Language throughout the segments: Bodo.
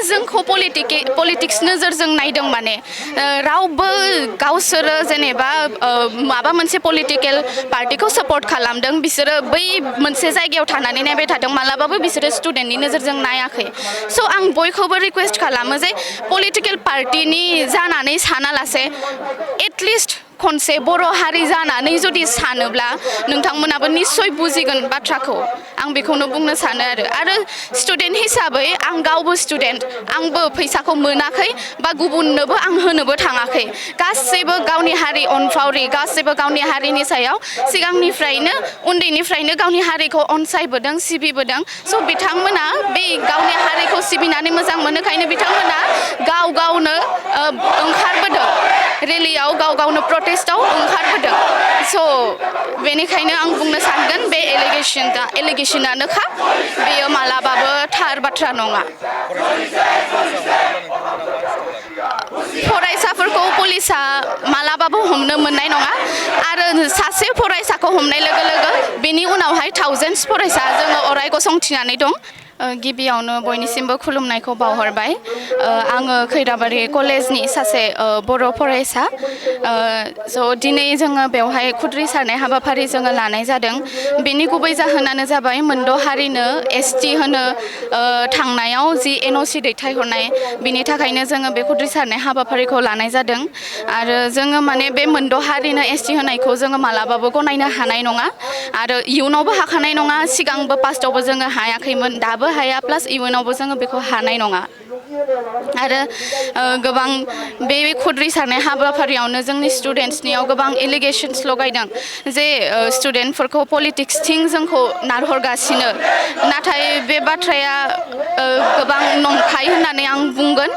जोंखौ पलिटिक्स नोजोरजों नायदों माने रावबो गावसोरो जेनेबा माबा मोनसे पलिटिकेल पार्टिखौ सापर्ट खालामदों बिसोरो बै मोनसे जायगायाव थानानै नायबाय थादों मालाबाबो बिसोरो स्टुडेन्टनि नोजोरजों नायाखै स' आं बयखौबो रिकुवेस्ट खालामो जे पलिटिकेल पार्टिनि जानानै सानालासे एटलिस्ट खनसे बर' हारि जानानै जुदि सानोब्ला नोंथांमोनाबो निस्सय बुजिगोन बाथ्राखौ आं बेखौनो बुंनो सानो आरो स्टुडेन्ट हिसाबै आं गावबो स्टुडेन्ट आंबो फैसाखौ मोनाखै बा गुबुननोबो आं होनोबो थाङाखै गासैबो गावनि हारि अनफावरि गासैबो गावनि हारिनि सायाव सिगांनिफ्रायनो उन्दैनिफ्रायनो गावनि हारिखौ अनसायबोदों सिबिबोदों स' बिथांमोना बे गावनि हारिखौ सिबिनानै मोजां मोनोखायनो बिथांमोना गाव गावनो ओंखारबोदों रेलियाव गाव गावनो प्रटेस्टआव ओंखारबोदों स' बेनिखायनो आं बुंनो सानगोन बे एलिगेसनानोखा बेयो मालाबाबो थार बाथ्रा नङा फरायसाफोरखौ पुलिसा मालाबाबो हमनो मोननाय नङा आरो सासे फरायसाखौ हमनाय लोगो लोगो बेनि उनावहाय थाउजेन्डस फरायसा जोङो अराय गसंथिनानै दं गिबियावनो बयनिसिमबो खुलुमनायखौ बावहरबाय आङो खैराबारि कलेजनि सासे बर' फरायसा स' दिनै जोङो बेवहाय खुद्रिसारनाय हाबाफारि जोङो लानाय जादों बेनि गुबै जाहोनानो जाबाय मोनद' हारिनो ST होनो थांनायाव जि NOC दैथायहरनाय बिनि थाखायनो जोङो बे खुद्रिसारनाय हाबाफारिखौ लानाय जादों आरो जोङो माने बे मोनद' हारिनो ST होनायखौ जोङो मालाबाबो गनायनो हानाय नङा आरो इयुनावबो हाखानाय नङा सिगांबो पास्टआवबो जोङो हायाखैमोन दाबो हाया प्लास इयुनावबो जोङो बेखौ हानाय नङा आरो गोबां बे खुद्रिसारनाय हाबाफारियावनो जोंनि स्टुडेन्टसनियाव गोबां एलिगेसन्स लगायदों जे स्टुडेन्टफोरखौ पलिटिक्सथिं जोंखौ नारहरगासिनो नाथाय बे बाथ्राया गोबां नंखाय होननानै आं बुंगोन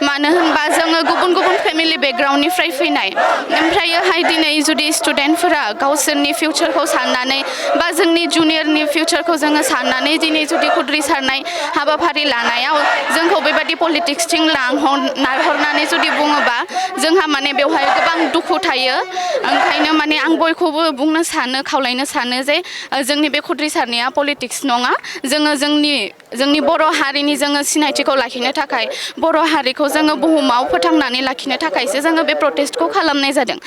मानो होनबा जोङो गुबुन गुबुन फेमिलि बेकग्राउन्डनिफ्राय फैनाय ओमफ्रायोहाय दिनै जुदि स्टुडेन्टफोरा गावसोरनि फिउचारखौ साननानै बा जोंनि जुनियरनि फिउचारखौ जोङो साननानै दिनै जुदि खुद्रिसारनाय हाबाफारि लानायाव जोंखौ बेबादि पलिटिक्सथिं नारहरनानै जुदि बुङोबा जोंहा माने बेवहाय गोबां दुखु थायो ओंखायनो माने आं बयखौबो बुंनो सानो खावलायनो सानो जे जोंनि बे खुद्रिसारनाया पलिटिक्स नङा जोङो जोंनि बर' हारिनि जोङो सिनायथिखौ लाखिनो थाखाय बर' हारिखौ जोङो बुहुमाव फोथांनानै लाखिनो थाखायसो जोङो बे प्रटेस्टखौ खालामनाय जादों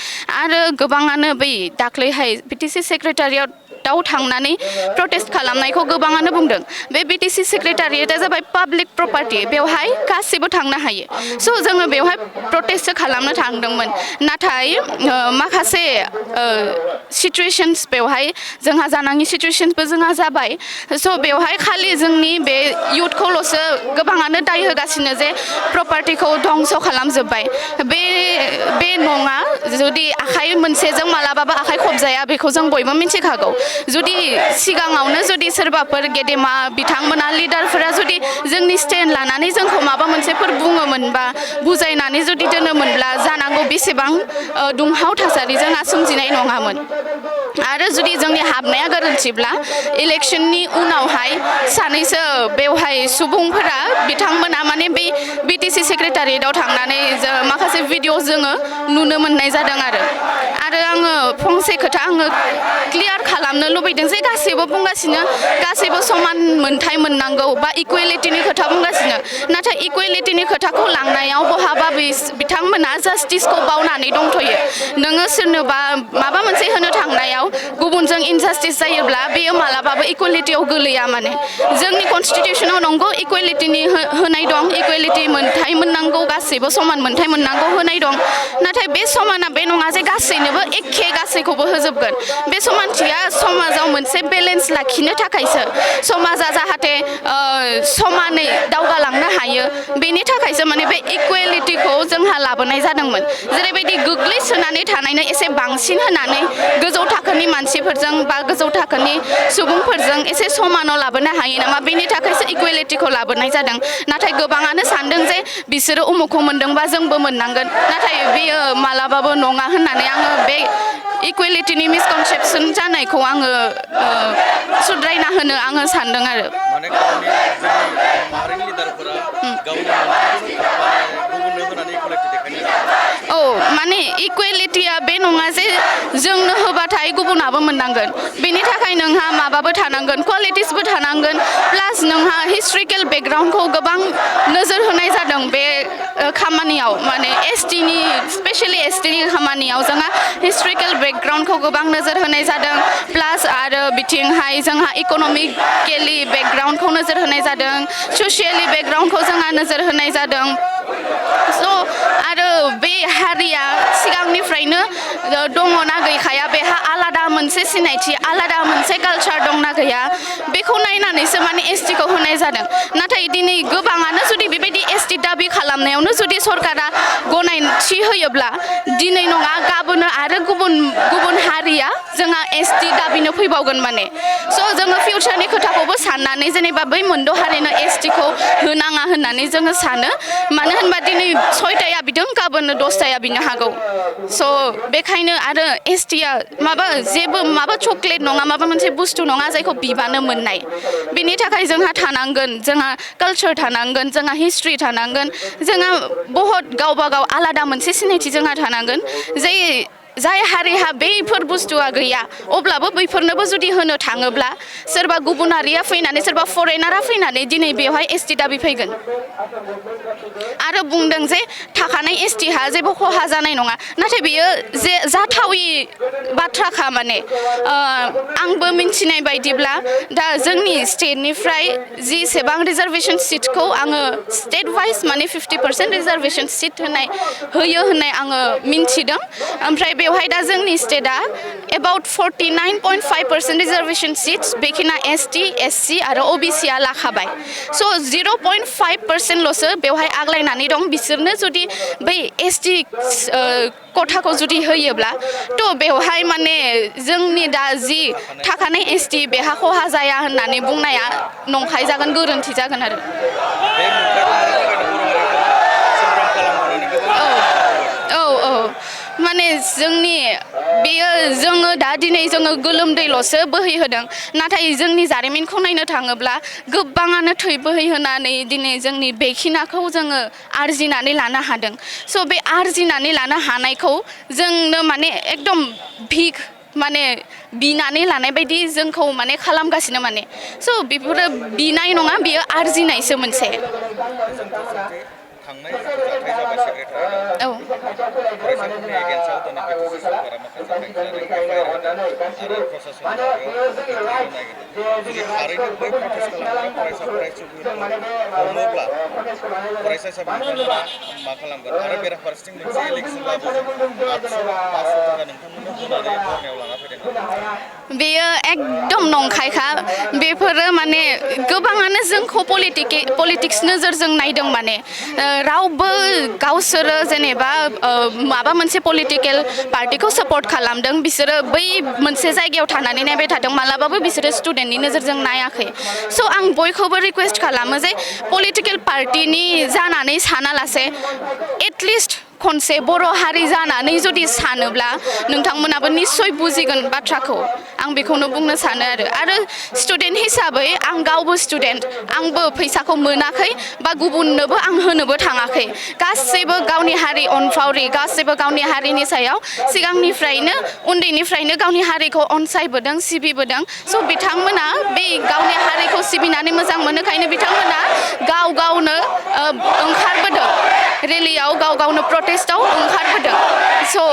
आरो गोबाङानो बै दाख्लैहाय BTC सेक्रेटारियेटआव थांनानै प्रटेस्ट खालामनायखौ गोबाङानो बुंदों बे BTC सेक्रेटारियेटआ जाबाय पाब्लिक प्रपार्टि बेवहाय गासैबो थांनो हायो स' जोङो बेवहाय प्रटेस्टसो खालामनो थांदोंमोन नाथाय माखासे सिचुवेशन्स बेवहाय जोंहा जानाङि सिचुवेशन्सबो जोंहा जाबाय स' बेवहाय खालि जोंनि बे इयुथखौल'सो गोबाङानो दाय होगासिनो जे प्रपार्टिखौ धंस' खालामजोब्बाय बे नङा जुदि आखाइ मोनसेजों मालाबाबो आखाइ खबजाया बेखौ जों बयबो मिथिखागौ जुदि सिगाङावनो जुदि सोरबाफोर गेदेमा बिथांमोना लिडारफोरा जुदि जोंनि स्टेन्ड लानानै जोंखौ माबा मोनसेफोर बुङोमोन बा बुजायनानै जुदि दोनोमोनब्ला जानांगौ बेसेबां दुंहाव थासारि जोंहा सोमजिनाय नङामोन आरो जुदि जोंनि हाबनाया गोरोन्थिब्ला इलेक्सननि उनावहाय सानैसो बेवहाय सुबुंफोरा बिथांमोना माने बै BTC सेक्रेटारियेटआव थांनानै माखासे भिडिअ जोङो नुनो मोननाय जादों आरो आङो फंसे खोथा आङो क्लियार खालामनो लुबैदों जे गासैबो बुंगासिनो गासैबो समान मोनथाय मोननांगौ बा इकुवेलिटिनि खोथा बुंगासिनो नाथाय इकुवेलिटिनि खोथाखौ लांनायाव बहाबा बिथांमोना जास्टिसखौ बावनानै दंथ'यो नोङो सोरनोबा माबा मोनसे होनो थांनायाव गुबुनजों इनजास्टिस जायोब्ला बेयो मालाबाबो इकुवेलिटियाव गोलैया माने जोंनि कनस्टिटिउसनाव नंगौ इकुवेलिटिनि होनाय दं इकुवेलिटि मोनथाय मोननांगौ गासैबो समान मोनथाय मोननांगौ होनाय दं नाथाय बे समाना बे नङा जे गासैनोबो एखे गासैखौबो होजोबगोन बे समानथिया समाजाव मोनसे बेलेन्स लाखिनो थाखायसो समाजा जाहाथे समानै दावगालांनो हायो बेनि थाखायसो माने बे इकुवेलिटिखौ जोंहा लाबोनाय जादोंमोन जेरैबायदि गोग्लैसोनानै थानायनो एसे बांसिन होनानै गोजौ थाखोनि मानसिफोरजों बा गोजौ थाखोनि सुबुंफोरजों एसे समानाव लाबोनो हायो नामा बेनि थाखायसो इकुवेलिटिखौ लाबोनाय जादों नाथाय गोबाङानो सानदों जे बिसोरो उमुखखौ मोनदोंबा जोंबो मोननांगोन नाथाय बेयो मालाबाबो नङा होननानै आङो बे इकुवेलिटिनि मिसकनसेपसन जानायखौ आङो सुद्रायना होनो आङो सानदों आरो माने गावनि माहारिनि लिडारफोरा गावनि मोनथायखौ गुबुननो होनानै इकुवेलिटि देखायनो औ माने इकुवेलिटिया बे नङा जे जोंनो होबाथाय गुबुनाबो मोननांगोन बेनि थाखाय नोंहा माबाबो थानांगोन क्वालिटिसबो थानांगोन प्लास नोंहा हिस्ट्रिकेल बेकग्राउन्डखौ गोबां नोजोर होनाय जादों बे खामानियाव माने एसटिनि स्पेशेलि एसटिनि खामानियाव जोंहा हिस्ट्रिकेल बेकग्राउन्डखौ गोबां नोजोर होनाय जादों प्लास आरो बिथिंहाय जोंहा इक'नमिकेलि बेकग्राउन्डखौ नोजोर होनाय जादों ससियेलि बेकग्राउन्डखौ जोंहा नोजोर होनाय जादों स' आरो बे हारिया सिगांनिफ्रायनो दङना गैखाया बेहा आलादा मोनसे सिनायथि आलादा मोनसे कालचार दंना गैया बेखौ नायनानैसो माने एसटिखौ होनाय जादों नाथाय दिनै गोबाङानो जुदि बेबायदि एसटि दाबि खालामनायावनो जुदि सरकारा गनायथि होयोब्ला दिनै नङा गाबोनो आरो गुबुन हारिया जोंहा एसटि दाबिनो फैबावगोन माने स' जोङो फिउचारनि खोथाखौबो साननानै जेनेबा बै मोनद' हारिनो एसटिखौ होनाङा होननानै जोङो सानो मानो होनबा दिनै 6थाया बिदों गाबोन 10थाया बिनो हागौ स' बेखायनो आरो एसटिया माबा चक्लेट नङा माबा मोनसे बुस्थु नङा जायखौ बिबानो मोननाय बेनि थाखाय जोंहा थानांगोन जोंहा कालचार थानांगोन जोंहा हिस्ट्रि थानांगोन जोंहा बहुत गावबा गाव आलादा मोनसे सिनायथि जोंहा थानांगोन जाय हारिहा बैफोर बुस्थुआ गैया अब्लाबो बैफोरनोबो जुदि होनो थाङोब्ला सोरबा गुबुनारिया फैनानै सोरबा फरेनारा फैनानै दिनै बेवहाय एसटि दाबि फैगोन आरो बुंदों जे थाखानाय एसटिहा जेबो खहा जानाय नङा नाथाय बियो जे जाथावि बाथ्राखा माने आंबो मिन्थिनाय बायदिब्ला दा जोंनि स्टेटनिफ्राय जिसेबां रिजार्भेसन सिटखौ आङो स्टेट वाइज माने 50% रिजार्भेसन सिट होयो होननाय आङो मिन्थिदों ओमफ्राय बेवहाय दा जोंनि स्टेटआ एबाउट 49.5% रिजार्भेसन सिट्स बेखिना एसटि एससि आरो अबिसिआ लाखाबाय स' 0.5%ल'सो बेवहाय आग्लायनानै दं बिसोरनो जुदि बै एसटि खथाखौ जुदि होयोब्ला थ' बेवहाय माने जोंनि दा जि थाखानाय एसटि बेहा खहा जाया होननानै बुंनाया नंखाय जागोन गोरोन्थि जागोन आरो माने जोंनि बेयो जोङो दा दिनै जोङो गोलोमदैल'सो बोहैहोदों नाथाय जोंनि जारिमिनखौ नायनो थाङोब्ला गोबाङानो थै बोहैहोनानै दिनै जोंनि बेखिनाखौ जोङो आरजिनानै लानो हादों स' बे आरजिनानै लानो हानायखौ जोंनो माने एकदम भिक माने बिनानै लानाय बायदि जोंखौ माने खालामगासिनो माने स' बेफोरो बिनाय नङा बियो आरजिनायसो मोनसे थांनाय जाथाय जाबाय सेक्रेटारियाव फरायसाफोरनि एगेन्स्टआव दिनै बिटिसि सरकारा माखासे एफआइआर होदों आरो प्रशासनआ नागिरदों जुदि थारैनो बै प्रटेस्ट खालामग्रा फरायसाफोरा हमोब्ला फरायसा हिसाबै नोंथांमोना मा खालामगोन आरो बेराफारसेथिं मोनसे इलेक्सन लाबोदों 800-500 थाखा नोंथांमोननो होनानै धरनायाव लाना फैदों बेयो एकदम नंखायखा बेफोरो माने गोबाङानो जोंखौ पलिटिक्स नोजोरजों नायदों माने रावबो गावसोरो जेनेबा माबा मोनसे पलिटिकेल पार्टिखौ सापर्ट खालामदों बिसोरो बै मोनसे जायगायाव थानानै नायबाय थादों मालाबाबो बिसोरो स्टुडेन्टनि नोजोरजों नायाखै स' आं बयखौबो रिकुवेस्ट खालामो जे पलिटिकेल पार्टिनि जानानै सानालासे एटलिस्ट खनसे बर' हारि जानानै जुदि सानोब्ला नोंथांमोनाबो निस्सय बुजिगोन बाथ्राखौ आं बेखौनो बुंनो सानो आरो स्टुडेन्ट हिसाबै आं गावबो स्टुडेन्ट आंबो फैसाखौ मोनाखै बा गुबुननोबो आं होनोबो थाङाखै गासैबो गावनि हारि अनफावरि गासैबो गावनि हारिनि सायाव सिगांनिफ्रायनो उन्दैनिफ्रायनो गावनि हारिखौ अनसायबोदों सिबिबोदों स' बिथांमोना बे गावनि हारिखौ सिबिनानै मोजां मोनोखायनो बिथांमोना गावनो ओंखारबोदों रेलियाव गावनो प्रटेस्टआव ओंखारबोदों स'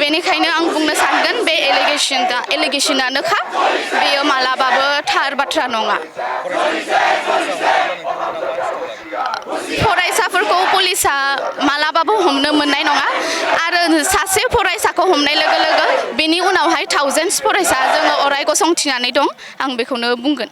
बेनिखायनो आं बुंनो सानगोन बे एलिगेसनानोखा बेयो मालाबाबो थार बाथ्रा नङा फरायसाफोरखौ पुलिसा मालाबाबो हमनो मोननाय नङा आरो सासे फरायसाखौ हमनाय लोगो लोगो बेनि उनावहाय थाउजेन्डस फरायसा जोङो अराय गसंथिनानै दं आं बेखौनो बुंगोन